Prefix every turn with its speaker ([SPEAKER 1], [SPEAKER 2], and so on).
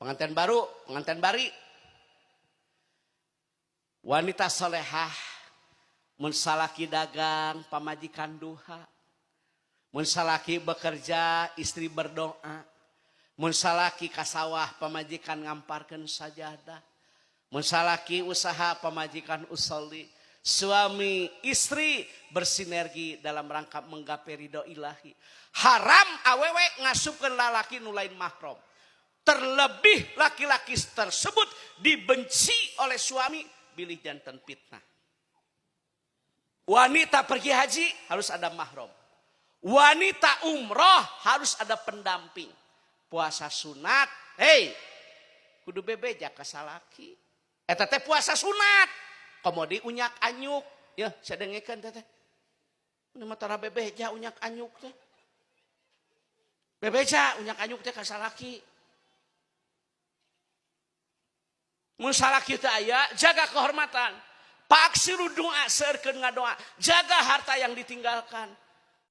[SPEAKER 1] Pengantin baru, pengantin bari. Wanita solehah mun salaki dagang, pamajikan duha. Mun salaki bekerja, istri berdoa. Mun salaki ka sawah, pamajikan ngamparkeun sajadah. Mun salaki usaha, pamajikan usolli. Suami istri bersinergi dalam rangka menggapai ridho ilahi. Haram awewe ngasupkeun lalaki nu lain mahram. Terlebih laki-laki tersebut dibenci oleh suami, bilih janten fitnah. Wanita pergi haji harus ada mahram. Wanita umroh harus ada pendamping. Puasa sunat, hey, kudu bebeja ka salaki. Eta teh puasa sunat. Komodi unyak anyuk, ya saya dengekeun teh. Ini mah tara bebeja unyak anyuk teh. Bebeja unyak anyuk teh ka salaki. Mun salaki teu aya, jaga kehormatan. Paksiru doa, seurkeun ngadoa, jaga harta yang ditinggalkan.